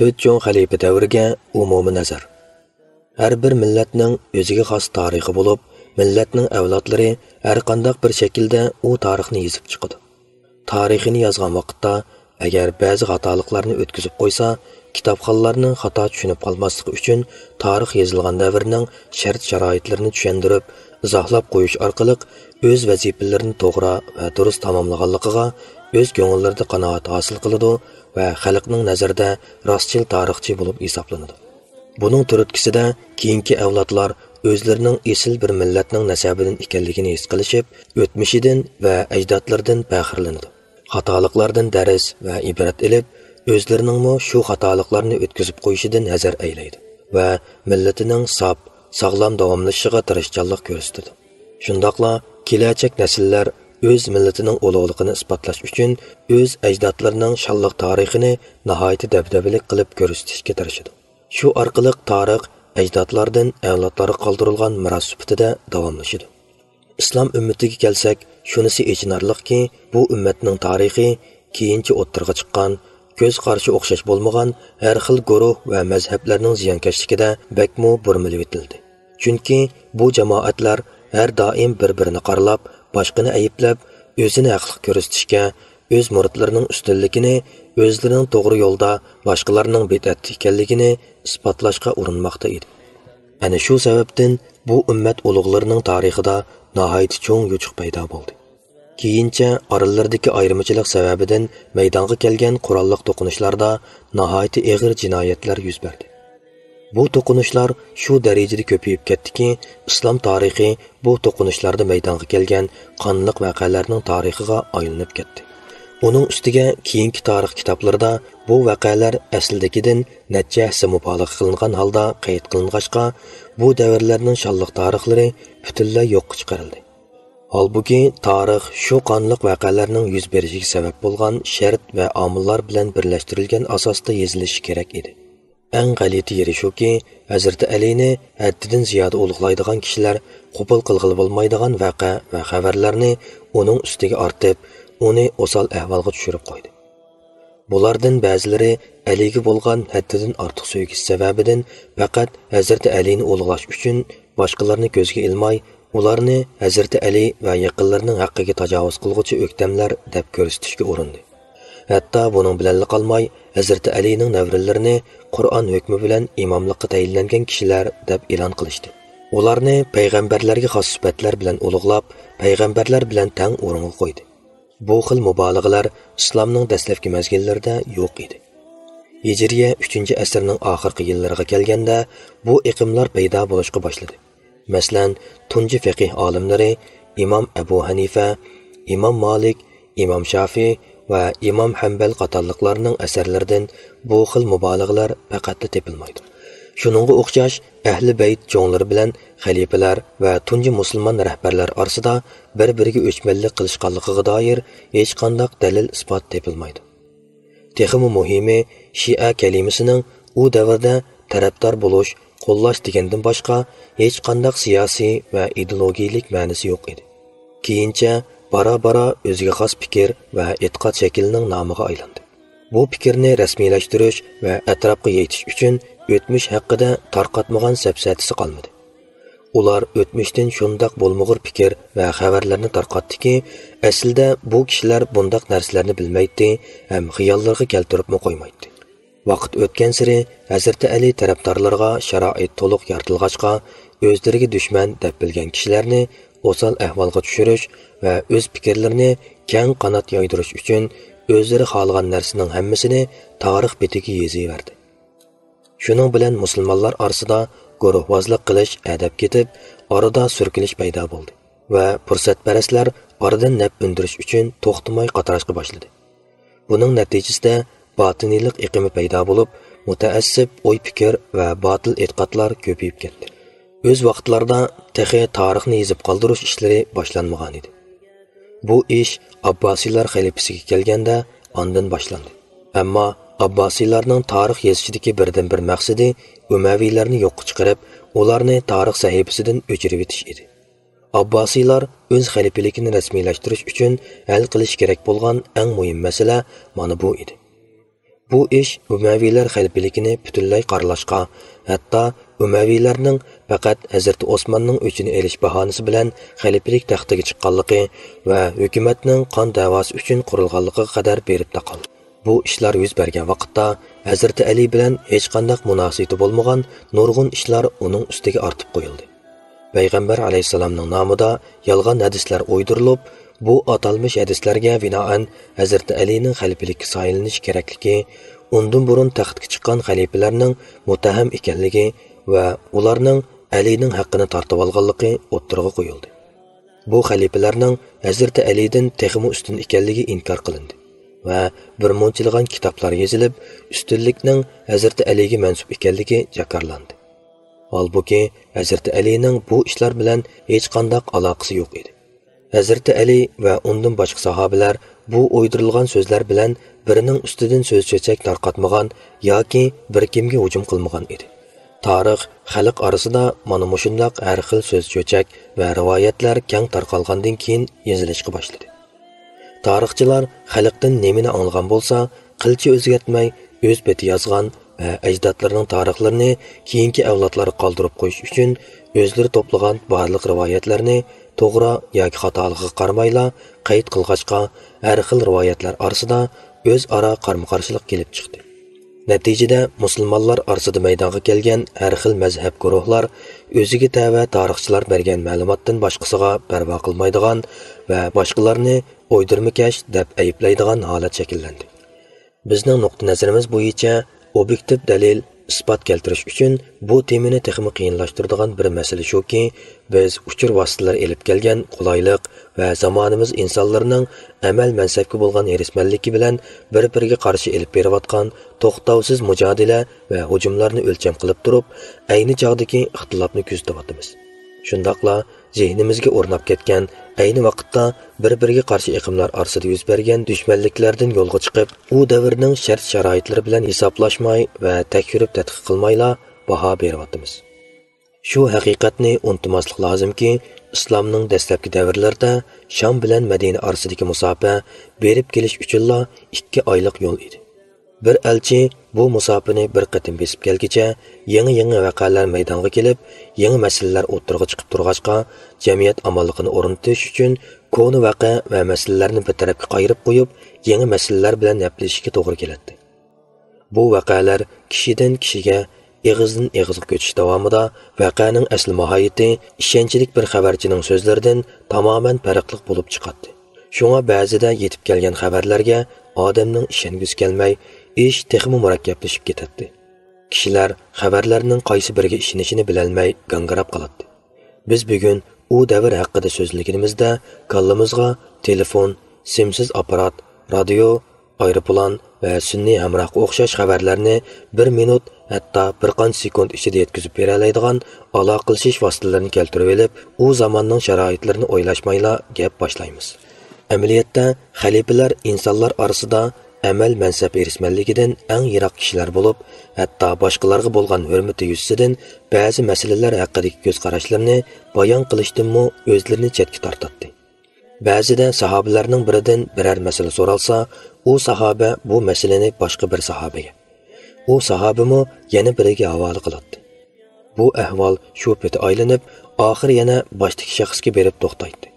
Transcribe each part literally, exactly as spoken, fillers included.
تۆت چوڭ خەلىپە دەۋرىگە ئومۇمىي نەزەر. ھەر بىر مىللەتنىڭ ئۆزىگە خاس تارىخى بولۇپ، مىللەتنىڭ ئەۋلادلىرى ھەر قانداق بىر شەكىلدە ئۇ تارىخنى يېزىپ چىقىدۇ. تارىخىنى يازغان ۋاقىتتا، ئەگەر بەزى خاتالىقلارنى ئۆتكۈزۈپ قويسا، كىتابخانلارنىڭ خاتا چۈشىنىپ قالماسلىقى ئۈچۈن تارىخ يېزىلغان دەۋرنىڭ شەرت-شارائىتلىرىنى چۈشەندۈرۈپ، ئىزاھلاپ قويۇش ئارقىلىق ئۆز ۋەزىپىلىرىنى توغرا ۋە دۇرۇس تاماملىغانلىقىغا ئۆز كۆڭۈللىرىدە قانائەت ھاسىل قىلىدۇ ۋە خەلقنىڭ نەزىرىدە راستچىل تارىخچى بولۇپ ھېسابلىنىدۇ. بۇنىڭ تۈرتكىسىدە كېيىنكى ئەۋلادلار ئۆزلىرىنىڭ ئېسىل بىر مىللەتنىڭ نەسەبىدىن ئىكەنلىكىنى ھېس قىلىشىپ، ئۆتمۈشىدىن ۋە ئەجدادلىرىدىن پەخىرلىنىدۇ. خاتالىقلاردىن دەرس ۋە ئىبرەت ئېلىپ، ئۆزلىرىنىڭمۇ شۇ خاتالىقلارنى ئۆتكۈزۈپ قويۇشىدىن ھەزەر ئەيلەيدۇ ۋە مىللىتىنىڭ ساپ، ساغلام داۋاملىشىشىغا تىرىشچانلىق كۆرسىتىدۇ. شۇنداقلا كېلەچەك نەسىللەر ئۆز مىللىتىنىڭ ئۇلۇغلۇقىنى ئىسپاتلاش ئۈچۈن ئۆز ئەجدادلىرىنىڭ شانلىق تارىخىنى ناھايىتى دەبدەبىلىك قىلىپ كۆرسىتىشكە تىرىشىدۇ. شۇ ئارقىلىق تارىخ ئەجدادلاردىن ئەۋلادلارغا قالدۇرۇلغان مىراس سۈپىتىدە داۋاملىشىدۇ. ئىسلام ئۈممىتىگە كەلسەك، شۇنىسى ئېچىنارلىقكى، بۇ ئۈممەتنىڭ تارىخى كېيىنچە ئوتتۇرىغا چىققان، كۆز قارىشى ئوخشاش بولمىغان ھەر خىل گۇرۇھ ۋە مەزھەپلەرنىڭ زىيانكەشلىكىدە بەكمۇ بۇرمىلىۋېتىلدى. چۈنكى بۇ جامائەتلەر ھەر دائىم بىر-بىرىنى قارىلاپ، باشقىنى ئەيىبلەپ، ئۆزىنى ھەقلىق كۆرسىتىشكە، ئۆز مۇرىتلىرىنىڭ ئۈستۈنلۈكىنى ئۆزلىرىنىڭ توغرا يولدا، باشقىلارنىڭ بىدئەتتە ئىكەنلىكىنى ئىسپاتلاشقا ئۇرۇنماقتا ئىدى. ئەنە شۇ سەۋەبتىن بۇ ئۈممەت ئۇلۇغلىرىنىڭ تارىخىدا ناھايىتى چوڭ يوچۇق پەيدا بولدى. كېيىنچە ئارىلىرىدىكى ئايرىمىچىلىق سەۋەبىدىن مەيدانغا كەلگەن قوراللىق توقۇنۇشلاردا ناھايىتى ئېغىر جىنايەتلەر يۈز بەردى. بۇ توقۇنۇشلار شۇ دەرىجىدە كۆپىيىپ كەتتىكى، ئىسلام تارىخى بۇ توقۇنۇشلاردا مەيدانغا كەلگەن قانلىق ۋەقەلەرنىڭ تارىخىغا ئايلىنىپ كەتتى. ئۇنىڭ ئۈستىگە كېيىنكى تارىخ كىتابلىرىدا بۇ ۋەقەلەر ئەسلىدىكىدىن نەچچە ھەسسە مۇبالىغە قىلىنغان ھالدا قەيت قىلىنغاچقا، بۇ دەۋرلەرنىڭ شانلىق تارىخلىرى پۈتۈنلەي يوققا چىقىرىلدى. ھالبۇكى، تارىخ شۇ قانلىق ۋەقەلەرنىڭ يۈز بېرىشىگە سەۋەب بولغان شەرت ۋە ئامىللار بىلەن بىرلەشتۈرۈلگەن ئاساستا يېزىلىشى كېرەك ئىدى. ئەڭ غەلىتە يېرى شۇكى، ھەزرىتى ئەلىنى ھەددىدىن زىيادە ئۇلۇغلايدىغان كىشىلەر قوبۇل قىلغىلى بولمايدىغان ۋەقە ۋە خەۋەرلەرنى ئۇنىڭ ئۈستىگە ئارتىپ، ئۇنى ئوسال ئەھۋالغا چۈشۈرۈپ قويدى. بۇلاردىن بەزىلىرى ئەلىگە بولغان ھەددىدىن ئارتۇق سۆيگۈسى سەۋەبىدىن پەقەت ھەزرىتى ئەلىنى ئۇلۇغلاش ئۈچۈن باشقىلارنى كۆزگە ئىلماي، ئۇلارنى ھەزرىتى ئەلى ۋە يېقىنلىرىنىڭ ھەققىگە تاجاۋۇز قىلغۇچى ئۆكتەملەر دەپ كۆرسىتىشكە ئۇرۇندى. ھەتتا بۇنىڭ بىلەنلا قالماي، ھەزرىتى ئەلىنىڭ نەۋرىلىرىنى قۇرئان ھۆكمى بىلەن ئىماملىققا تەيىنلەنگەن كىشىلەر دەپ ئېلان قىلىشتى. ئۇلارنى پەيغەمبەرلەرگە خاس سۈپەتلەر بىلەن ئۇلۇغلاپ، پەيغەمبەرلەر بىلەن تەڭ ئورۇنغا قويدى. بۇ خىل مۇبالىغىلەر ئىسلامنىڭ دەسلەپكى مەزگىللىرىدە يوق ئىدى. ھىجرىيە ئۈچىنچى ئەسىرنىڭ ئاخىرقى يىللىرىغا كەلگەندە، بۇ ئېقىملار پەيدا بولۇشقا باشلىدى. مەسىلەن، تۇنجى فەقىھ ئالىملىرى ئىمام ئەبۇ ھەنىفە، ئىمام مالىك، ئىمام شافىئى ۋە ئىمام ھەمبەل قاتارلىقلارنىڭ ئەسەرلىرىدىن بۇ خىل مۇبالىغىلەر پەقەتلا تېپىلمايدۇ. شۇنىڭغا ئوخشاش، ئەھلى بەيت چوڭلىرى بىلەن خەلىپىلەر ۋە تۇنجى مۇسۇلمان رەھبەرلەر ئارىسىدا بىر-بىرىگە ئۆچمەنلىك قىلىشقانلىقىغا دائىر ھېچقانداق دەلىل-ئىسپات تېپىلمايدۇ. تېخىمۇ مۇھىمى، شىئە كەلىمىسىنىڭ ئۇ دەۋردە تەرەپدار بولۇش، قوللاش دېگەندىن باشقا ھېچقانداق سىياسىي ۋە ئىدېئولوگىيەلىك مەنىسى يوق ئىدى. كېيىنچە بارا-بارا ئۆزىگە خاس پىكىر ۋە ئېتىقاد شەكلىنىڭ نامىغا ئايلاندى. بۇ پىكىرنى رەسمىيلەشتۈرۈش ۋە ئەتراپقا يېيىش ئۈچۈن ئۆتمۈش ھەققىدە تارقاتمىغان سەپسەتىسى قالمىدى. ئۇلار ئۆتمۈشتىن شۇنداق بولمىغۇر پىكىر ۋە خەۋەرلەرنى تارقاتتىكى، ئەسلىدە بۇ كىشىلەر بۇنداق نەرسىلەرنى بىلمەيتتى ھەم خىياللىرىغا كەلتۈرۈپمۇ قويمايتتى. ۋاقىت ئۆتكەنسېرى ھەزرىتى ئەلى تەرەپدارلىرىغا شارائىت تولۇق يارىتىلغاچقا، ئۆزلىرىگە دۈشمەن دەپ بىلگەن كىشىلەرنى ئوسال ئەھۋالغا چۈشۈرۈش ۋە ئۆز پىكىرلىرىنى كەڭ قانات يايدۇرۇش ئۈچۈن ئۆزلىرى خالىغان نەرسىنىڭ ھەممىسىنى تارىخ بېتىگە يېزىۋەردى. شۇنىڭ بىلەن مۇسۇلمانلار ئارىسىدا گۇرۇھۋازلىق قىلىش ئەدەپ كېتىپ، ئارىدا سۈركىلىش پەيدا بولدى ۋە پۇرسەتپەرەسلەر ئارىدىن نەپ ئۈندۈرۈش ئۈچۈن توختىماي قاتراشقا باشلىدى. بۇنىڭ نەتىجىسىدە باتىنىيلىق ئېقىمى پەيدا بولۇپ، مۇتەئەسسىپ ئوي-پىكىر ۋە باتىل ئېتىقادلار كۆپىيىپ كەتتى. ئۆز ۋاقىتلاردا تېخى تارىخنى يېزىپ قالدۇرۇش ئىشلىرى باشلانمىغانىدى. بۇ ئىش ئابباسىيلار خەلىپىسىگە كەلگەندە ئاندىن باشلاندى. ئەمما ئابباسىيلارنىڭ تارىخ يېزىشىدىكى بىردىنبىر مەقسىتى ئۇمەۋىيلەرنى يوققا چىقىرىپ، ئۇلارنى تارىخ سەھىپىسىدىن ئۆچۈرۈۋېتىش ئىدى. ئابباسىيلار ئۆز خەلىپىلىكىنى رەسمىيلەشتۈرۈش ئۈچۈن ھەل قىلىشى كېرەك بولغان ئەڭ مۇھىم مەسىلە مانا بۇ ئىدى. بۇ ئىش ئۇمەۋىيلەر خەلىپىلىكىنى پۈتۈنلەي قارىلاشقا، ھەتتا ئۇمەۋىيلەرنىڭ پەقەت ھەزرىتى ئوسماننىڭ ئۆچىنى ئېلىش باھانىسى بىلەن خەلىپىلىك تەختىگە چىققانلىقى ۋە ھۆكۈمەتنىڭ قان دەۋاسى ئۈچۈن قۇرۇلغانلىقىغا قەدەر بېرىپ تاقالدى. بۇ ئىشلار يۈز بەرگەن ۋاقىتتا، ھەزرىتى ئەلى بىلەن ھېچقانداق مۇناسىۋىتى بولمىغان نۇرغۇن ئىشلار ئۇنىڭ ئۈستىگە ئارتىپ قويۇلدى. پەيغەمبەر ئەلەيھىسسالامنىڭ نامىدا يالغان ھەدىسلەر ئويدۇرۇلۇپ، بۇ ئاتالمىش ھەدىسلەرگە بىنائەن ھەزرىتى ئەلىنىڭ خەلىپىلىككە سايلىنىشى كېرەكلىكى، ئۇندىن بۇرۇن تەختكە چىققان خەلىپىلەرنىڭ مۇتتەھەم ئىكەنلىكى ۋە ئۇلارنىڭ ئەلىنىڭ ھەققىنى تارتىۋالغانلىقى ئوتتۇرىغا قويۇلدى. بۇ خەلىپىلەرنىڭ ھەزرىتى ئەلىدىن تېخىمۇ ئۈستۈن ئىكەنلىكى ئىنكار قىلىندى ۋە بىر مۇنچىلىغان كىتابلار يېزىلىپ، ئۈستۈنلۈكنىڭ ھەزرىتى ئەلىگە مەنسۇپ ئىكەنلىكى جاكارلاندى. ھالبۇكى، ھەزرىتى ئەلىنىڭ بۇ ئىشلار بىلەن ھېچقانداق ئالاقىسى يوق ئىدى. ھەزرىتى ئەلى ۋە ئۇندىن باشقا ساھابىلەر بۇ ئويدۇرۇلغان سۆزلەر بىلەن بىرىنىڭ ئۈستىدىن سۆز چۆچەك تارقاتمىغان ياكى بىر كىمگە ھۇجۇم قىلمىغان ئىدى. تارىخ، خەلق ئارىسىدا مانا مۇشۇنداق ھەر خىل سۆز چۆچەك ۋە رىۋايەتلەر كەڭ تارقالغاندىن كېيىن يېزىلىشقا باشلىدى. تارىخچىلار خەلقتىن نېمىنى ئاڭلىغان بولسا، قىلچە ئۆزگەرتمەي، ئۆز پېتى يازغان ۋە ئەجدادلىرىنىڭ تارىخلىرىنى كېيىنكى ئەۋلادلارغا قالدۇرۇپ قويۇش ئۈچۈن ئۆزلىرى توپلىغان بارلىق رىۋايەتلەرنى توغرا ياكى خاتالىقىغا قارىمايلا قەيت قىلغاچقا، ھەر خىل رىۋايەتلەر ئارىسىدا ئۆزئارا قارمۇقارشىلىق كېلىپ چىقتى. نەتىجىدە، مۇسۇلمانلار ئارىسىدا مەيدانغا كەلگەن ھەر خىل مەزھەپ گۇرۇھلار ئۆزىگە تەۋە تارىخچىلار بەرگەن مەلۇماتتىن باشقىسىغا پەرۋا قىلمايدىغان ۋە باشقىلارنى ئويدۇرمىكەش دەپ ئەيىبلەيدىغان ھالەت شەكىللەندى. بىزنىڭ نۇقتىئى نەزىرىمىز بويىچە، ئوبيېكتىپ دەلىل، ئىسپات كەلتۈرۈش ئۈچۈن بۇ تېمىنى تېخىمۇ قىيىنلاشتۇرىدىغان بىر مەسىلە شۇكى، بىز ئۇچۇر ۋاسىتىلىرى ئېلىپ كەلگەن قولايلىق ۋە زامانىمىز ئىنسانلىرىنىڭ ئەمەل مەنسەپكە بولغان ھېرىسمەنلىكى بىلەن بىر-بىرىگە قارشى ئېلىپ بېرىۋاتقان توختاۋسىز مۇجادىلە ۋە ھۇجۇملارنى ئۆلچەم قىلىپ تۇرۇپ، ئەينى چاغدىكى ئىختىلاپنى كۆزىتىۋاتىمىز. شۇنداقلا، زېھنىمىزگە ئورناپ كەتكەن، ئەينى ۋاقىتتا بىر-بىرىگە قارشى ئېقىملار ئارىسىدا يۈز بەرگەن دۈشمەنلىكلەردىن يولغا چىقىپ، ئۇ دەۋرنىڭ شەرت-شارائىتلىرى بىلەن ھېسابلاشماي ۋە تەكشۈرۈپ تەتقىق قىلمايلا باھا بېرىۋاتىمىز. شۇ ھەقىقەتنى ئۇنتۇماسلىق لازىمكى، ئىسلامنىڭ دەسلەپكى دەۋرلىرىدە شام بىلەن مەدىنە ئارىسىدىكى مۇساپە بېرىپ كېلىش ئۈچۈنلا ئىككى ئايلىق يول ئىدى. بىر ئەلچى بۇ مۇساپىنى بىر قېتىم بېسىپ كەلگۈچە، يېڭى-يېڭى ۋەقەلەر مەيدانغا كېلىپ، يېڭى مەسىلىلەر ئوتتۇرىغا چىقىپ تۇرغاچقا، جەمئىيەت ئامانلىقىنى ئورنىتىش ئۈچۈن كونا ۋەقە ۋە مەسىلىلەرنى بىر تەرەپكە قايرىپ قويۇپ، يېڭى مەسىلىلەر بىلەن ھەپىلىشىشكە توغرا كېلەتتى. بۇ ۋەقەلەر كىشىدىن كىشىگە، ئېغىزدىن ئېغىزغا كۆچۈش داۋامىدا ۋەقەنىڭ ئەسلى ماھىيىتى ئىشەنچلىك بىر خەۋەرچىنىڭ سۆزلىرىدىن تامامەن پەرقلىق بولۇپ چىقاتتى. شۇڭا بەزىدە يېتىپ كەلگەن خەۋەرلەرگە ئادەمنىڭ ئىشەنگۈسى كەلمەي، ئىش تېخىمۇ مۇرەككەپلىشىپ كېتەتتى. كىشىلەر خەۋەرلەرنىڭ قايسى بىرىگە ئىشىنىشىنى بىلەلمەي گاڭگىراپ قالاتتى. بىز بۈگۈن ئۇ دەۋر ھەققىدە سۆزلىگىنىمىزدە، كاللىمىزغا تېلېفون، سىمسىز ئاپپارات، رادىيو، ئايروپىلان ۋە سۈنئىي ھەمراھقا ئوخشاش خەۋەرلەرنى بىر مىنۇت، ھەتتا بىر قانچە سېكۇنت ئىچىدە يەتكۈزۈپ بېرەلەيدىغان ئالاقىلىشىش ۋاسىتىلىرىنى كەلتۈرۈۋېلىپ، ئۇ زاماننىڭ شارائىتلىرىنى ئويلاشمايلا گەپ باشلايمىز. ئەمەلىيەتتە، خەلىپىلەر ئىنسانلار ئارىسىدا ئەمەل مەنسەپ ھېرىسمەنلىكىدىن ئەڭ يىراق كىشىلەر بولۇپ، ھەتتا باشقىلارغا بولغان ھۆرمىتى يۈزىسىدىن بەزى مەسىلىلەر ھەققىدىكى كۆز قاراشلىرىنى بايان قىلىشتىنمۇ ئۆزلىرىنى چەتكە تارتاتتى. بەزىدە ساھابىلەرنىڭ بىرىدىن بىرەر مەسىلە سورالسا، ئۇ ساھابە بۇ مەسىلىنى باشقا بىر ساھابىگە، ئۇ ساھابىمۇ يەنە بىرىگە ھاۋالە قىلاتتى. بۇ ئەھۋال شۇ پېتى ئايلىنىپ، ئاخىرى يەنە باشتىكى شەخسكە بېرىپ توختايتتى.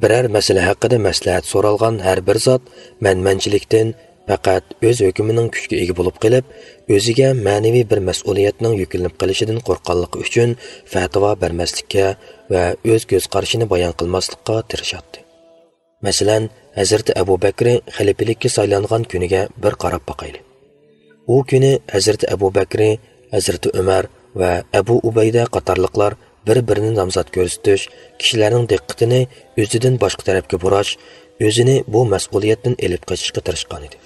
بىرەر مەسىلە ھەققىدە مەسلىھەت سورالغان ھەر بىر زات مەنمەنچىلىكتىن، پەقەت ئۆز ھۆكمىنىڭ كۈچكە ئىگە بولۇپ قېلىپ، ئۆزىگە مەنىۋى بىر مەسئۇلىيەتنىڭ يۈكلىنىپ قېلىشىدىن قورققانلىقى ئۈچۈن پەتىۋا بەرمەسلىككە ۋە ئۆز كۆز قارىشىنى بايان قىلماسلىققا تىرىشاتتى. مەسىلەن، ھەزرىتى ئەبۇ بەكرى خەلىپىلىككە سايلانغان كۈنىگە بىر قاراپ باقايلى. ئۇ كۈنى ھەزرىتى ئەبۇ بەكرى، ھەزرىتى ئۆمەر ۋە ئەبۇ ئۇبەيدە قاتارلىقلار بىر-بىرىنى نامزات كۆرسىتىش، كىشىلەرنىڭ دىققىتىنى ئۆزىدىن باشقا تەرەپكە بۇراش، ئۆزىنى بۇ مەسئۇلىيەتتىن ئېلىپ قېچىشقا تىرىشقانىدى.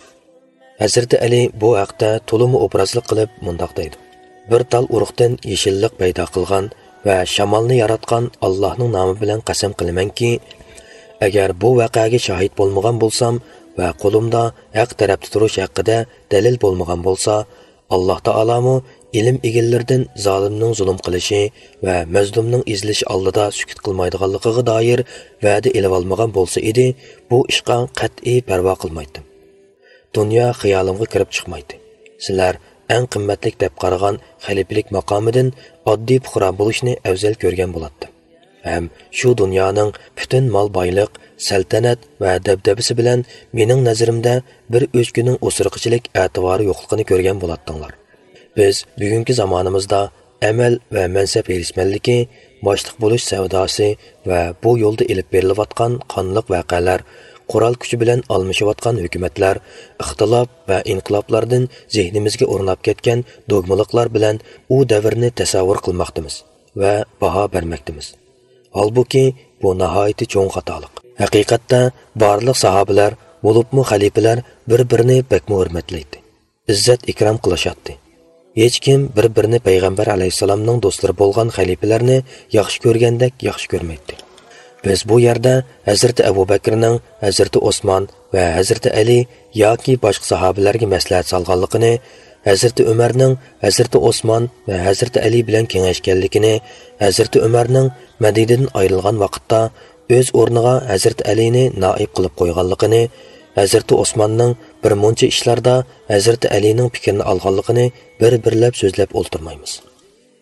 ھەزرىتى ئەلى بۇ ھەقتە تولىمۇ ئوبرازلىق قىلىپ مۇنداق دەيدۇ: بىر تال ئۇرۇقتىن يېشىللىق پەيدا قىلغان ۋە شامالنى ياراتقان ئاللاھنىڭ نامى بىلەن قەسەم قىلىمەنكى، ئەگەر بۇ ۋەقەگە شاھىت بولمىغان بولسام ۋە قولۇمدا ھەق تەرەپتە تۇرۇش ھەققىدە دەلىل بولمىغان بولسا، ئاللاھ تائالامۇ ئىلىم ئىگىلىرىدىن زالىمنىڭ زۇلۇم قىلىشى ۋە مەزلۇمنىڭ ئېزىلىشى ئالدىدا سۈكۈت قىلمايدىغانلىقىغا دائىر ۋەدە ئېلىۋالمىغان بولسا ئىدى، بۇ ئىشقا قەتئىي پەرۋا قىلمايتتىم. دۇنيا خىيالىمغا كىرىپ چىقمايتتى. سىلەر ئەڭ قىممەتلىك دەپ قارىغان خەلىپىلىك ماقامىدىن ئاددىي پۇقرا بولۇشنى ئەۋزەل كۆرگەن بولاتتىم. ھەم شۇ دۇنيانىڭ پۈتۈن مال بايلىق، سەلتەنەت ۋە دەبدەبىسى بىلەن مېنىڭ نەزىرىمدە بىر ئۆچكىنىڭ ئوسۇرۇقىچىلىك ئەتىۋارى يوقلۇقىنى كۆرگەن بولاتتىڭلار. بىز بۈگۈنكى زامانىمىزدا ئەمەل ۋە مەنسەپ ھېرىسمەنلىكى، باشلىق بولۇش سەۋداسى ۋە بۇ يولدا ئېلىپ بېرىلىۋاتقان قانلىق ۋەقەلەر، قورال كۈچى بىلەن ئالمىشىۋاتقان ھۆكۈمەتلەر، ئىختىلاپ ۋە ئىنقىلابلاردىن زېھنىمىزگە ئورناپ كەتكەن دوگمىلىقلار بىلەن ئۇ دەۋرنى تەسەۋۋۇر قىلماقتىمىز ۋە باھا بەرمەكتىمىز. ھالبۇكى، بۇ ناھايىتى چوڭ خاتالىق. ھەقىقەتتە، بارلىق ساھابىلەر، بولۇپمۇ خەلىپىلەر بىر-بىرىنى بەكمۇ ھۆرمەتلەيتتى. ئىززەت-ئىكرام قىلىشاتتى. ھېچكىم بىر-بىرىنى پەيغەمبەر ئەلەيھىسسالامنىڭ دوستلىرى بولغان خەلىپىلەرنى ياخشى كۆرگەندەك ياخشى كۆرمەيتتى. بىز بۇ يەردە ھەزرىتى ئەبۇ بەكرىنىڭ، ھەزرىتى ئوسمان ۋە ھەزرىتى ئەلى ياكى باشقا ساھابىلەرگە مەسلىھەت سالغانلىقىنى، ھەزرىتى ئۆمەرنىڭ ھەزرىتى ئوسمان ۋە ھەزرىتى ئەلى بىلەن كېڭەشكەنلىكىنى، ھەزرىتى ئۆمەرنىڭ مەدىنىدىن ئايرىلغان ۋاقىتتا ئۆز ئورنىغا ھەزرىتى ئەلىنى نائىب قىلىپ قويغانلىقىنى، ھەزرىتى ئوسماننىڭ بىر مۇنچە ئىشلاردا ھەزرىتى ئەلىنىڭ پىكرىنى ئالغانلىقىنى بىر-بىرلەپ سۆزلەپ ئولتۇرمايمىز.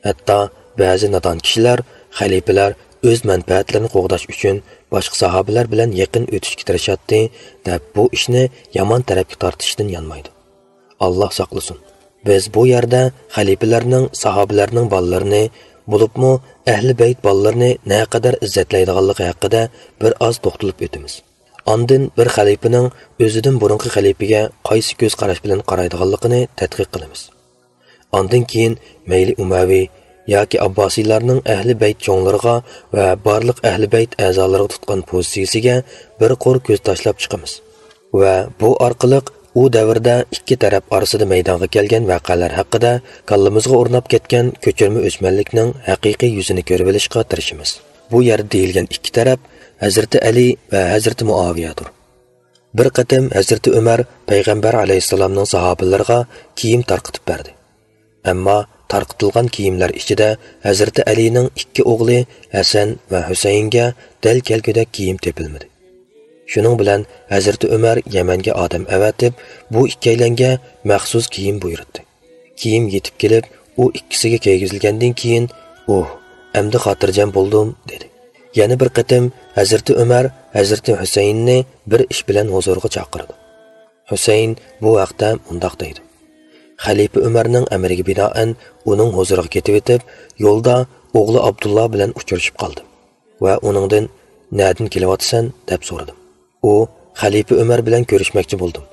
ھەتتا بەزى نادان كىشىلەر خەلىپىلەر ئۆز مەنپەئەتلىرىنى قوغداش ئۈچۈن باشقا ساھابىلەر بىلەن يېقىن ئۆتۈشكە تىرىشاتتى، دەپ بۇ ئىشنى يامان تەرەپكە تارتىشتىن يانمايدۇ. ئاللا ساقلىسۇن. بىز بۇ يەردە خەلىپىلەرنىڭ ساھابىلەرنىڭ بالىلىرىنى، بولۇپمۇ ئەھلى بەيت بالىلىرىنى نەقەدەر ئىززەتلەيدىغانلىقى ھەققىدە بىر ئاز توختىلىپ ئۆتىمىز. ئاندىن بىر خەلىپىنىڭ ئۆزىدىن بۇرۇنقى خەلىپىگە قايسى كۆز قاراش بىلەن قارايدىغانلىقىنى تەتقىق قىلىمىز. ئاندىن كېيىن مەيلى ئۇمەۋى ياكى ئابباسىيلارنىڭ ئەھلى بەيت چوڭلىرىغا ۋە بارلىق ئەھلى بەيت ئەزالىرىغا تۇتقان پوزىتسىيىسىگە بىر قۇر كۆز تاشلاپ چىقىمىز ۋە بۇ ئارقىلىق ئۇ دەۋردە ئىككى تەرەپ ئارىسىدا مەيدانغا كەلگەن ۋەقەلەر ھەققىدە كاللىمىزغا ئورناپ كەتكەن كۆچۈرمە ئۆچمەنلىكنىڭ ھەقىقىي يۈزىنى كۆرۈۋېلىشقا تىرىشىمىز. بۇ يەردە دېيىلگەن ئىككى تەرەپ ھەزرىتى ئەلى ۋە ھەزرىتى مۇئاۋىيەدۇر. بىر قېتىم ھەزرىتى ئۆمەر پەيغەمبەر ئەلەيھىسسالامنىڭ ساھابىلىرىغا كىيىم تارقىتىپ بەردى. ئەمما تارقىتىلغان كىيىملەر ئىچىدە ھەزرىتى ئەلىنىڭ ئىككى ئوغلى ھەسەن ۋە ھۈسەيىنگە دەل كەلگۈدەك كىيىم تېپىلمىدى. شۇنىڭ بىلەن ھەزرىتى ئۆمەر يەمەنگە ئادەم ئەۋەتىپ، بۇ ئىككىيلەنگە مەخسۇس كىيىم بۇيرۇتتى. كىيىم يېتىپ كېلىپ، ئۇ ئىككىسىگە كىيگۈزۈلگەندىن كېيىن، ئۇھ، ئەمدى خاتىرجەم بولدۇم، دېدى. يەنە بىر قېتىم ھەزرىتى ئۆمەر ھەزرىتى ھۈسەيىننى بىر ئىش بىلەن ھۇزۇرىغا چاقىرىدۇ. ھۈسەيىن بۇ ھەقتە مۇنداق دەيدۇ: خەلىپە ئۆمەرنىڭ ئەمرىگە بىنائەن ئۇنىڭ ھۇزۇرىغا كېتىۋېتىپ، يولدا ئوغلى ئابدۇللا بىلەن ئۇچرىشىپ قالدىم ۋە ئۇنىڭدىن، «نەدىن كېلىۋاتىسەن؟» دەپ سورىدىم. ئۇ، «خەلىپە ئۆمەر بىلەن كۆرۈشمەكچى بولدۇم.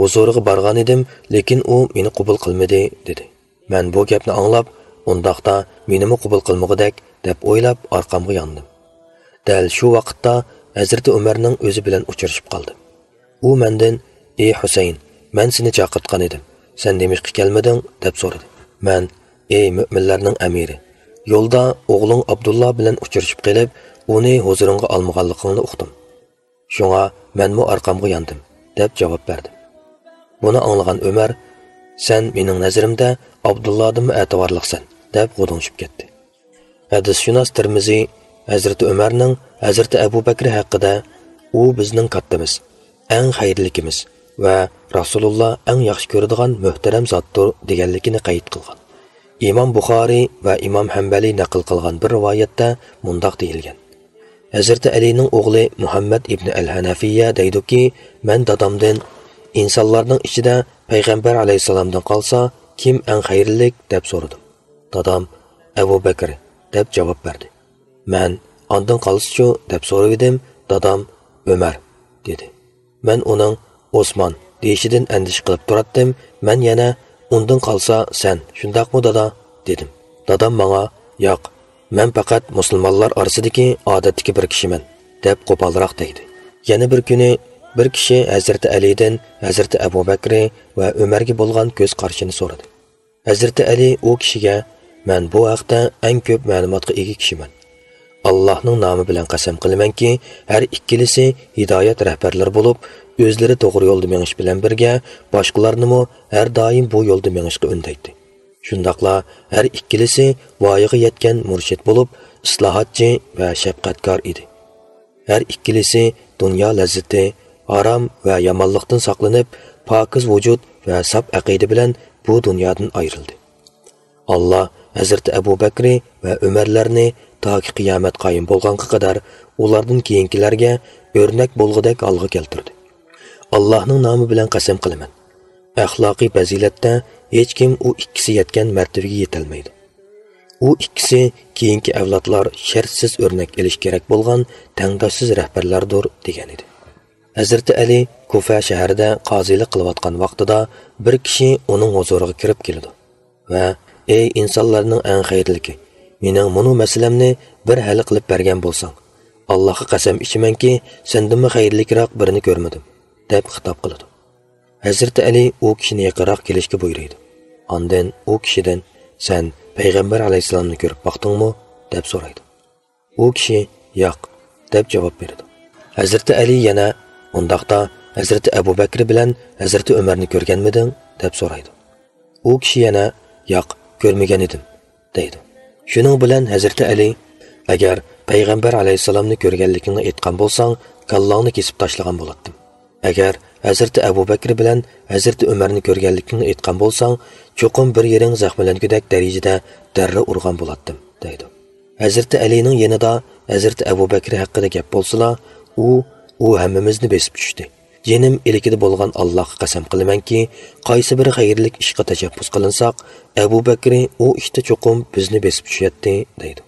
ھۇزۇرىغا بارغان ئىدىم، لېكىن ئۇ مېنى قوبۇل قىلمىدى» دېدى. مەن بۇ گەپنى ئاڭلاپ، «ئۇنداقتا مېنىمۇ قوبۇل قىلمىغۇدەك» دەپ ئويلاپ ئارقامغا ياندىم. دەل شۇ ۋاقىتتا ھەزرىتى ئۆمەرنىڭ ئۆزى بىلەن ئۇچرىشىپ قالدىم. ئۇ مەندىن، «ئى ھۈسەيىن، مەن سېنى چاقىرتقان ئىدىم، سەن نېمىشقا كەلمىدىڭ؟» دەپ سورىدى. مەن، «ئى مۆمىنلەرنىڭ ئەمىرى، يولدا ئوغلۇڭ ئابدۇللا بىلەن ئۇچرىشىپ قېلىپ، ئۇنى ھۇزۇرۇڭغا ئالمىغانلىقىڭنى ئۇقتۇم. شۇڭا مەنمۇ ئارقامغا ياندىم» دەپ جاۋاب بەردىم. بۇنى ئاڭلىغان ئۆمەر، «سەن مېنىڭ نەزىرىمدە ئابدۇللادىنمۇ ئەتىۋارلىقسەن» دەپ غۇدۇڭشىپ كەتتى. ھەدىسشۇناس تىرمىزى ھەزرىتى ئۆمەرنىڭ ھەزرىتى ئەبۇ بەكرى ھەققىدە، «ئۇ بىزنىڭ كاتتىمىز، ئەڭ خەيرلىكىمىز ۋە رەسۇلۇللا ئەڭ ياخشى كۆرىدىغان مۆھتەرەم زاتتۇر» دېگەنلىكىنى قەيت قىلغان. ئىمام بۇخارىي ۋە ئىمام ھەمبەلى نەقىل قىلغان بىر رىۋايەتتە مۇنداق دېيىلگەن: ھەزرىتى ئەلىنىڭ ئوغلى مۇھەممەد ئىبنى ئەل ھەنەفىيە دەيدۇكى، مەن دادامدىن، «ئىنسانلارنىڭ ئىچىدە پەيغەمبەر ئەلەيھىسسالامدىن قالسا، كىم ئەڭ خەيرلىك؟» دەپ سورىدىم. دادام، «ئەبۇ بەكرى» دەپ جاۋاب بەردى. مەن، «ئاندىن قالسىچۇ؟» دەپ سورىۋىدىم. دادام، «ئۆمەر» دېدى. مەن ئۇنىڭ «ئوسمان» دېيىشىدىن ئەندىشە قىلىپ تۇراتتىم. مەن يەنە، «ئۇندىن قالسا سەن، شۇنداقمۇ دادا؟» دېدىم. دادام ماڭا، «ياق، مەن پەقەت مۇسۇلمانلار ئارىسىدىكى ئادەتتىكى بىر كىشىمەن» دەپ قوپالراق دەيدى. يەنە بىر كۈنى بىر كىشى ھەزرىتى ئەلىدىن ھەزرىتى ئەبۇ بەكرى ۋە ئۆمەرگە بولغان كۆز قارىشىنى سورىدى. ھەزرىتى ئەلى ئۇ كىشىگە، «مەن بۇ ھەقتە ئەڭ كۆپ مەلۇماتقا ئىگە كىشىمەن. ئاللاھنىڭ نامى بىلەن قەسەم قىلىمەنكى، ھەر ئىككىلىسى ھىدايەت رەھبەرلىرى بولۇپ، ئۆزلىرى توغرا يولدا مېڭىش بىلەن بىرگە، باشقىلارنىمۇ ھەر دائىم بۇ يولدا مېڭىشقا ئۈندەيتتى. شۇنداقلا ھەر ئىككىلىسى ۋايىغا يەتكەن مۇرشىد بولۇپ، ئىسلاھاتچى ۋە شەپقەتكار ئىدى. ھەر ئىككىلىسى دۇنيا لەززىتى، ھارام ۋە يامانلىقتىن ساقلىنىپ، پاكىز ۋۇجۇد ۋە ساپ ئەقىدە بىلەن بۇ دۇنيادىن ئايرىلدى. ئاللا ھەزرىتى ئەبۇ بەكرى ۋە ئۆمەرلەرنى تاكى قىيامەت قايىم بولغانغا قەدەر ئۇلاردىن كېيىنكىلەرگە ئۆرنەك بولغۇدەك ھالغا كەلتۈردى. ئاللانىڭ نامى بىلەن قەسەم قىلىمەن، ئەخلاقىي پەزىلەتتە ھېچكىم ئۇ ئىككىسى يەتكەن مەرتىۋىگە يېتەلمەيدۇ. ئۇ ئىككىسى كېيىنكى ئەۋلادلار شەرتسىز ئۆرنەك ئېلىش كېرەك بولغان تەڭداشسىز رەھبەرلەردۇر، دېگەن ئىدى. ھەزرىتى ئەلى كۇفە شەھىرىدە قازىلىق قىلىۋاتقان ۋاقتىدا بىر كىشى ئۇنىڭ ھۇزۇرىغا كىرىپ كېلىدۇ ۋە، «ئەي ئىنسانلارنىڭ ئەڭ خەيرلىكى، مېنىڭ مۇنۇ مەسىلەمنى بىر ھەل قىلىپ بەرگەن بولساڭ، ئاللاغا قەسەم ئىچىمەنكى، سەندىنمۇ خەيرلىكراق بىرىنى كۆرمىدىم» دەپ خىتاب قىلىدۇ. ھەزرىتى ئەلى ئۇ كىشىنى يېقىنراق كېلىشكە بۇيرۇيدۇ. ئاندىن ئۇ كىشىدىن، «سەن پەيغەمبەر ئەلەيھىسسالامنى كۆرۈپ باقتىڭمۇ؟» دەپ سورايدۇ. ئۇ كىشى، «ياق» دەپ جاۋاب بېرىدۇ. ھەزرىتى ئەلى يەنە، «ئۇنداقتا ھەزرىتى ئەبۇ بەكرى بىلەن ھەزرىتى ئۆمەرنى كۆرگەنمىدىڭ؟» دەپ سورايدۇ. ئۇ كىشى يەنە، «ياق، كۆرمىگەن ئىدىم» دەيدۇ. شۇنىڭ بىلەن ھەزرىتى ئەلى، «ئەگەر پەيغەمبەر ئەلەيھىسسالامنى كۆرگەنلىكىڭنى ئېيتقان بولساڭ، كاللاڭنى كېسىپ تاشلىغان بولاتتىم. ئەگەر ھەزرىتى ئەبۇ بەكرى بىلەن ھەزرىتى ئۆمەرنى كۆرگەنلىكىڭنى ئېيتقان بولساڭ، چوقۇم بىر يېرىڭ زەخىملەنگۈدەك دەرىجىدە دەررە ئۇرغان بولاتتىم» دەيدۇ. ھەزرىتى ئەلىنىڭ يېنىدا ھەزرىتى ئەبۇ بەكرى ھەققىدە گەپ بولسىلا، ئۇ، «ئۇ ھەممىمىزنى بېسىپ چۈشتى. جېنىم ئىلكىدە بولغان ئاللاغا قەسەم قىلىمەنكى، قايسى بىر خەيرلىك ئىشقا تەشەببۇس قىلىنساق، ئەبۇ بەكرى ئۇ ئىشتا چوقۇم بىزنى بېسىپ چۈشەتتى» دەيدۇ.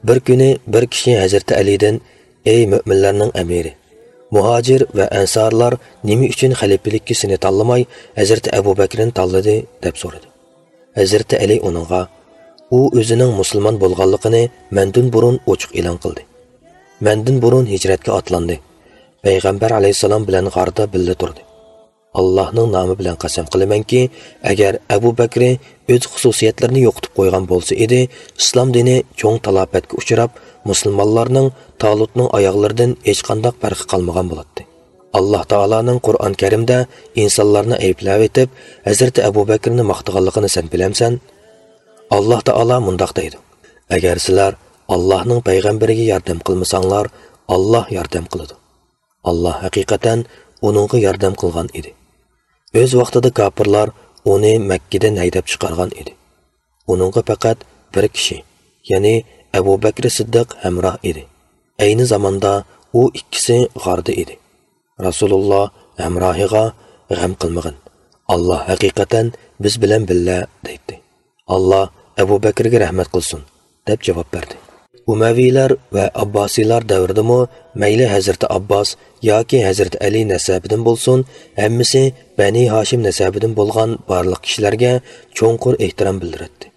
بىر كۈنى بىر كىشى ھەزرىتى ئەلىدىن، «ئەي مۆمىنلەرنىڭ ئەمىرى، مۇھاجىر ۋە ئەنسارلار نېمە ئۈچۈن خەلىپىلىككە سېنى تاللىماي، ھەزرىتى ئەبۇ بەكرىنى تاللىدى؟» دەپ سورىدى. ھەزرىتى ئەلى ئۇنىڭغا، «ئۇ ئۆزىنىڭ مۇسۇلمان بولغانلىقىنى مەندىن بۇرۇن ئوچۇق ئېلان قىلدى. مەندىن بۇرۇن ھىجرەتكە ئاتلاندى. پەيغەمبەر ئەلەيھىسسالام بىلەن غاردا بىللە تۇردى. ئاللاھنىڭ نامى بىلەن قەسەم قىلىمەنكى، ئەگەر ئەبۇ بەكرى ئۆز خۇسۇسىيەتلىرىنى يوقىتىپ قويغان بولسا ئىدى، ئىسلام دىنى چوڭ تالاپەتكە ئۇچراپ، مۇسۇلمانلارنىڭ تالۇتنىڭ ئاياغلىرىدىن ھېچقانداق پەرقى قالمىغان بولاتتى. ئاللاھ تائالانىڭ قۇرئان كەرىمدە ئىنسانلارنى ئەيىبلەۋېتىپ، ھەزرىتى ئەبۇ بەكرىنى ماختىغانلىقىنى سەن بىلەمسەن؟ ئاللاھ تائالا مۇنداق دەيدۇ: ئەگەر سىلەر ئاللاھنىڭ پەيغەمبىرىگە ياردەم قىلمىساڭلار، ئاللاھ ياردەم قىلىدۇ. ئاللاھ ھەقىقەتەن ئۇنىڭغا ياردەم قىلغان ئىدى. ئۆز ۋاقتىدا كاپىرلار ئۇنى مەككىدىن ھەيدەپ چىقارغان ئىدى. ئۇنىڭغا پەقەت بىر كىشى، يەنى ئەبۇ بەكرى سىددىق ھەمراھ ئىدى. ئەينى زاماندا ئۇ ئىككىسى غاردا ئىدى. رەسۇلۇللاھ ھەمراھىغا: «غەم قىلمىغىن، ئاللاھ ھەقىقەتەن بىز بىلەن بىللە» دەيتتى. «ئاللاھ ئەبۇ بەكرىگە رەھمەت قىلسۇن» دەپ جاۋاب بەردى. ئۇمەۋىيلەر ۋە ئابباسىيلار دەۋرىدىمۇ مەيلى ھەزرىتى ئابباس ياكى ھەزرىتى ئەلى نەسەبىدىن بولسۇن، ھەممىسى بەنى ھاشىم نەسەبىدىن بولغان بارلىق كىشىلەرگە چوڭقۇر ئېھتىرام بىلدۈرەتتى.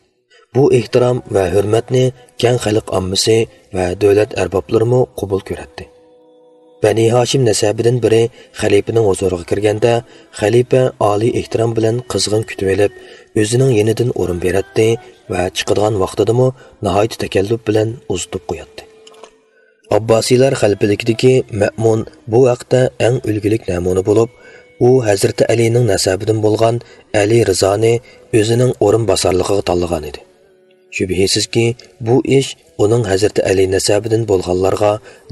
بۇ ئېھتىرام ۋە ھۆرمەتنى كەڭ خەلق ئاممىسى ۋە دۆلەت ئەربابلىرىمۇ قوبۇل كۆرەتتى. بەنى ھاشىم نەسەبىدىن بىرى خەلىپىنىڭ ھۇزۇرىغا كىرگەندە، خەلىپە ئالىي ئېھتىرام بىلەن قىزغىن كۈتۈۋېلىپ، ئۆزىنىڭ يېنىدىن ئورۇن بېرەتتى ۋە چىقىدىغان ۋاقتىدىمۇ ناھايىتى تەكەللۇپ بىلەن ئۇزىتىپ قوياتتى. ئابباسىيلار خەلپىلىكىدىكى مەئمۇن بۇ ھەقتە ئەڭ ئۈلگىلىك نەمۇنە بولۇپ، ئۇ ھەزرىتى ئەلىنىڭ نەسەبىدىن بولغان ئەلى رىزانى ئۆزىنىڭ ئورۇنباسارلىقىغا تاللىغانىدى. شۈبھىسىزكى، بۇ ئىش ئۇنىڭ ھەزرىتى ئەلى نەسەبىدىن بولغانلارغا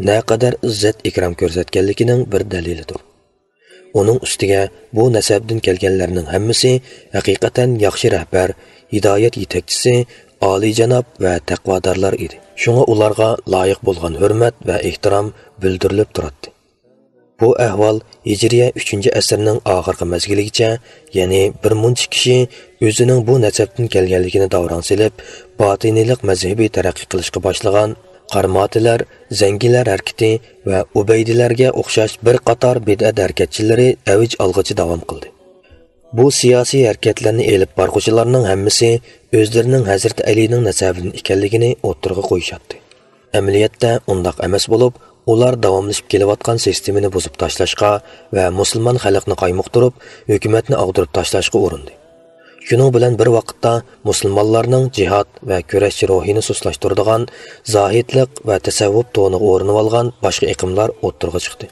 نەقەدەر ئىززەت-ئىكرام كۆرسەتكەنلىكىنىڭ بىر دەلىلىدۇر. ئۇنىڭ ئۈستىگە بۇ نەسەبتىن كەلگەنلەرنىڭ ھەممىسى ھەقىقەتەن ياخشى رەھبەر، ھىدايەت يېتەكچىسى، ئالىيجاناب ۋە تەقۋادارلار ئىدى. شۇڭا ئۇلارغا لايىق بولغان ھۆرمەت ۋە ئېھتىرام بىلدۈرۈلۈپ تۇراتتى. بۇ ئەھۋال ھىجرىيە ئۈچىنچى ئەسىرنىڭ ئاخىرقى مەزگىلىگىچە، يەنى بىر مۇنچە كىشى ئۆزىنىڭ بۇ نەسەبتىن كەلگەنلىكىنى داۋراڭ سېلىپ، باتىنىيلىق مەزھىپى تەرەققىي قىلىشقا باشلىغان، قارماتىلەر، زەڭگىلەر ھەرىكىتى ۋە ئۇبەيدىلەرگە ئوخشاش بىر قاتار بىدئەت ھەرىكەتچىلىرى ئەۋج ئالغىچە داۋام قىلدى. بۇ سىياسىي ھەرىكەتلەرنى ئېلىپ بارغۇچىلارنىڭ ھەممىسى ئۆزلىرىنىڭ ھەزرىتى ئەلىنىڭ نەسەبىدىن ئىكەنلىكىنى ئوتتۇرىغا قويۇشاتتى. ئەمەلىيەتتە ئۇنداق ئەمەس بولۇپ، ئۇلار داۋاملىشىپ كېلىۋاتقان سىستېمىنى بۇزۇپ تاشلاشقا ۋە مۇسۇلمان خەلقنى قايمۇقتۇرۇپ، ھۆكۈمەتنى ئاغدۇرۇپ تاشلاشقا ئۇرۇندى. شۇنىڭ بىلەن بىر ۋاقىتتا، مۇسۇلمانلارنىڭ جىھاد ۋە كۈرەشچى روھىنى سۇسلاشتۇرىدىغان، زاھىدلىق ۋە تەسەۋۋۇپ تونىغا ئورىنىۋالغان باشقا ئېقىملار ئوتتۇرىغا چىقتى.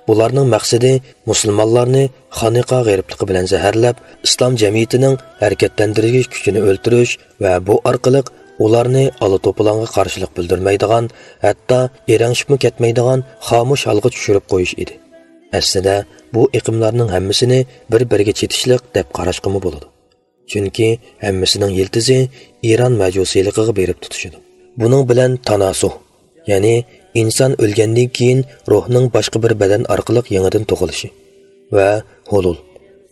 بۇلارنىڭ مەقسىتى مۇسۇلمانلارنى خانىقا غېرىبلىقى بىلەن زەھەرلەپ، ئىسلام جەمئىيىتىنىڭ ھەرىكەتلەندۈرگۈچ كۈچىنى ئۆلتۈرۈش ۋە بۇ ئارقىلىق ئۇلارنى ئالا توپىلاڭغا قارشىلىق بىلدۈرمەيدىغان، ھەتتا ئېرەڭشىپمۇ كەتمەيدىغان خامۇش ھالغا چۈشۈرۈپ قويۇش ئىدى. ئەسلىدە بۇ ئېقىملارنىڭ ھەممىسىنى بىر-بىرىگە چېتىشلىق دەپ قاراشقىمۇ بولىدۇ. چۈنكى ھەممىسىنىڭ يىلتىزى ئىران مەجۇسىيلىقىغا بېرىپ تۇتىشىدۇ. بۇنىڭ بىلەن تاناسۇھ، يەنى ئىنسان ئۆلگەندىن كېيىن روھنىڭ باشقا بىر بەدەن ئارقىلىق يېڭىدىن تۇغۇلۇشى ۋە ھۇلۇل،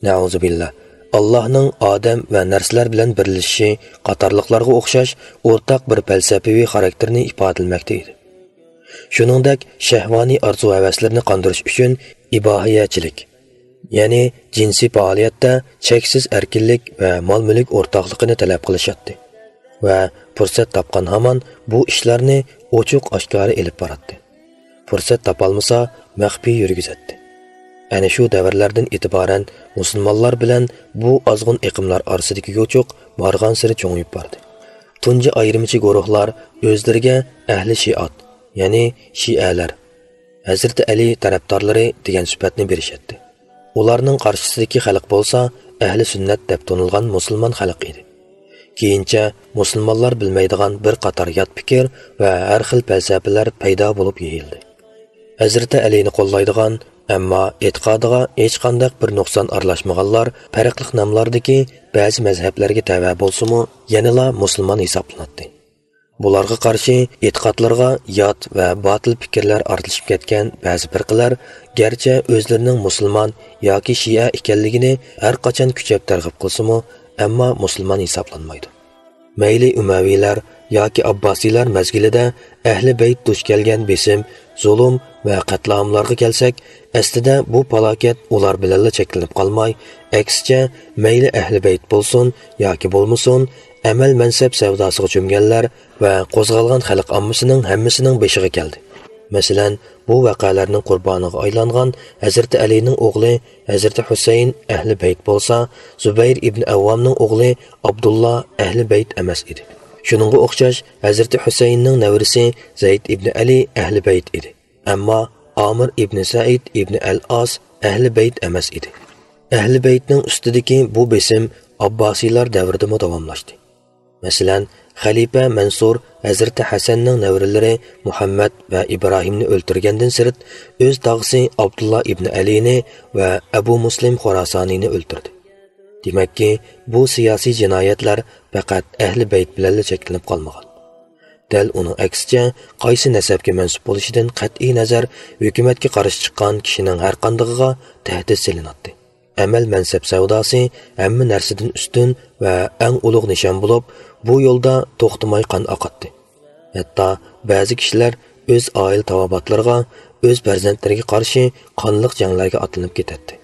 نەئۇزۇبىللا، ئاللاھنىڭ ئادەم ۋە نەرسىلەر بىلەن بىرلىشىشى قاتارلىقلارغا ئوخشاش ئورتاق بىر پەلسەپىۋى خاراكتېرنى ئىپادىلىمەكتە ئىدى. شۇنىڭدەك شەھۋانىي ئارزۇ-ھەۋەسلىرىنى قاندۇرۇش ئۈچۈن ئىباھىيەچىلىك، يەنى جىنسىي پائالىيەتتە چەكسىز ئەركىنلىك ۋە مال-مۈلۈك ئورتاقلىقىنى تەلەپ قىلىشاتتى ۋە پۇرسەت تاپقان ھامان بۇ ئىشلارنى ئوچۇق-ئاشكارا ئېلىپ باراتتى. پۇرسەت تاپالمىسا، مەخپىي يۈرگۈزەتتى. ئەنە شۇ دەۋرلەردىن ئېتىبارەن مۇسۇلمانلار بىلەن بۇ ئازغۇن ئېقىملار ئارىسىدىكى يوچۇق بارغانسېرى چوڭىيىپ باردى. تۇنجى ئايرىمچى گۇرۇھلار ئۆزلىرىگە ئەھلى شىئات، يەنى شىئەلەر، ھەزرىتى ئەلى تەرەپدارلىرى دېگەن سۈپەتنى بېرىشەتتى. ئۇلارنىڭ قارشىسىدىكى خەلق بولسا ئەھلى سۈننەت دەپ تونۇلغان مۇسۇلمان خەلق ئىدى. كېيىنچە مۇسۇلمانلار بىلمەيدىغان بىر قاتار يات پىكىر ۋە ھەر خىل پەلسەپىلەر پەيدا بولۇپ يېيىلدى. ھەزرىتى ئەلىنى قوللايدىغان، ئەمما ئېتىقادىغا ھېچقانداق بىر نۇقسان ئارىلاشمىغانلار پەرقلىق ناملاردىكى بەزى مەزھەپلەرگە تەۋە بولسىمۇ، يەنىلا مۇسۇلمان ھېسابلىناتتى. بۇلارغا قارشى ئېتىقادلىرىغا يات ۋە باتىل پىكىرلەر ئارىلىشىپ كەتكەن بەزى پىرقىلەر، گەرچە ئۆزلىرىنىڭ مۇسۇلمان ياكى شىئە ئىكەنلىكىنى ھەر قاچان كۈچەپ تەرغىب قىلسىمۇ، ئەمما مۇسۇلمان ھېسابلانمايدۇ. مەيلى ئۇمەۋىيلەر ياكى ئابباسىيلار مەزگىلىدە ئەھلى بەيت دۇچ كەلگەن بېسىم، زۇلۇم ۋە قەتلىئاملارغا كەلسەك، ئەسلىدە بۇ پالاكەت ئۇلار بىلەنلا چەكلىنىپ قالماي، ئەكسىچە، مەيلى ئەھلى بەيت بولسۇن ياكى بولمىسۇن، ئەمەل مەنسەپ سەۋداسىغا چۆمگەنلەر ۋە قوزغالغان خەلق ئاممىسىنىڭ ھەممىسىنىڭ بېشىغا كەلدى. مەسىلەن، بۇ ۋەقەلەرنىڭ قۇربانىغا ئايلانغان ھەزرىتى ئەلىنىڭ ئوغلى ھەزرىتى ھۈسەيىن ئەھلى بەيت بولسا، زۇبەير ئىبن ئەۋۋامنىڭ ئوغلى ئابدۇللا ئەھلى بەيت ئەمەس ئىدى. شۇنىڭغا ئوخشاش، ھەزرىتى ھۈسەيىننىڭ نەۋرىسى زەيد ئىبن ئەلى ئەھلى بەيت ئىدى. ئەمما ئامىر ئىبن سەئىد ئىبن ئەل ئاس ئەھلى بەيت ئەمەس ئىدى. ئەھلى بەيتنىڭ ئۈستىدىكى بۇ بېسىم ئابباسىيلار دەۋرىدىمۇ داۋاملاشتى. مەسىلەن، خەلىپە مەنسۇر ھەزرىتى ھەسەننىڭ نەۋرىلىرى مۇھەممەد ۋە ئىبراھىمنى ئۆلتۈرگەندىن سىرت، ئۆز تاغىسى ئابدۇللا ئىبن ئەلىنى ۋە ئەبۇ مۇسلىم خوراسانىنى ئۆلتۈردى. دېمەككى، بۇ سىياسىي جىنايەتلەر پەقەت ئەھلى بەيت بىلەنلا چەكلىنىپ قالمىغان. دەل ئۇنىڭ ئەكسىچە، قايسى نەسەبكە مەنسۇپ بولۇشىدىن قەتئىي نەزەر، ھۆكۈمەتكە قارشى چىققان كىشىنىڭ ھەرقاندىقىغا تەھدىت سېلىناتتى. ئەمەل مەنسەپ سەۋداسى ھەممە نەرسىدىن ئۈستۈن ۋە ئەڭ ئۇلۇغ نىشان بولۇپ، بۇ يولدا توختىماي قان ئاقاتتى. ھەتتا بەزى كىشىلەر ئۆز ئائىلە تاۋابىئاتلىرىغا، ئۆز پەرزەنتلىرىگە قارشى قانلىق جەڭلەرگە ئاتلىنىپ كېتەتتى.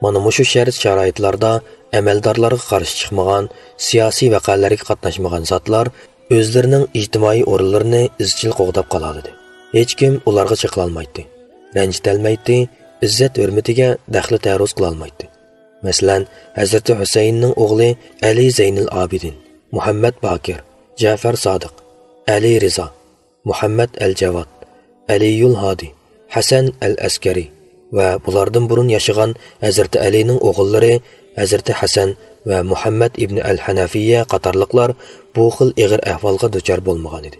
مانا مۇشۇ شەرت-شارائىتلاردا ئەمەلدارلارغا قارشى چىقمىغان، سىياسىي ۋەقەلەرگە قاتناشمىغان زاتلار ئۆزلىرىنىڭ ئىجتىمائىي ئورۇنلىرىنى ئىزچىل قوغداپ قالالىدى. ھېچكىم ئۇلارغا چېقىلالمايتتى، رەنجىتەلمەيتتى، ئىززەت-ھۆرمىتىگە دەخلى-تەرۇز قىلالمايتتى. مەسىلەن، ھەزرىتى ھۈسەيىننىڭ ئوغلى ئەلى زەينىل ئابىدىن، مۇھەممەد باكىر، جەفەر سادىق، ئەلى رىزا، مۇھەممەد ئەل جاۋاد، ئەلىيۇل ھادى، ھەسەن ئەل ئەسكەرى ۋە بۇلاردىن بۇرۇن ياشىغان ھەزرىتى ئەلىنىڭ ئوغۇللىرى ھەزرىتى ھەسەن ۋە مۇھەممەد ئىبنى ئەل ھەنەفىيە قاتارلىقلار بۇ خىل ئېغىر ئەھۋالغا دۇچار بولمىغانىدى.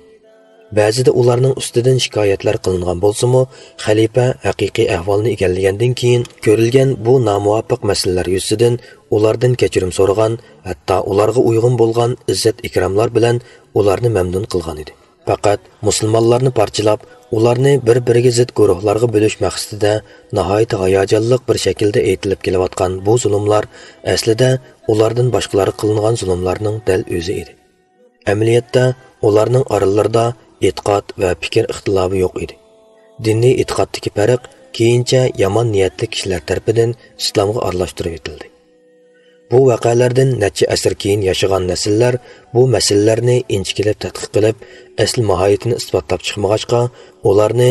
بەزىدە ئۇلارنىڭ ئۈستىدىن شىكايەتلەر قىلىنغان بولسىمۇ، خەلىپە ھەقىقىي ئەھۋالنى ئىگىلىگەندىن كېيىن كۆرۈلگەن بۇ نامۇۋاپىق مەسىلىلەر يۈزىسىدىن ئۇلاردىن كەچۈرۈم سورىغان، ھەتتا ئۇلارغا ئۇيغۇن بولغان ئىززەت-ئىكراملار بىلەن ئۇلارنى مەمنۇن قىلغانىدى. پەقەت مۇسۇلمانلارنى پارچىلاپ، ئۇلارنى بىر-بىرىگە زىت گۇرۇھلارغا بۆلۈش مەقسىتىدە ناھايىتى ھاياجانلىق بىر شەكىلدە ئېيتىلىپ كېلىۋاتقان بۇ زۇلۇملار ئەسلىدە ئۇلاردىن باشقىلارغا قىلىنغان زۇلۇملارنىڭ دەل ئۆزى ئىدى. ئەمەلىيەتتە، ئۇلارنىڭ ئارىلىرىدا ئېتىقاد ۋە پىكىر ئىختىلاپى يوق ئىدى. دىنىي ئېتىقادتىكى پەرق كېيىنچە يامان نىيەتلىك كىشىلەر تەرىپىدىن ئىسلامغا ئارىلاشتۇرۇۋېتىلدى. بۇ ۋەقەلەردىن نەچچە ئەسىر كېيىن ياشىغان نەسىللەر بۇ مەسىلىلەرنى ئىنچىكىلەپ تەتقىق قىلىپ، ئەسلى ماھىيىتىنى ئىسپاتلاپ چىقمىغاچقا، ئۇلارنى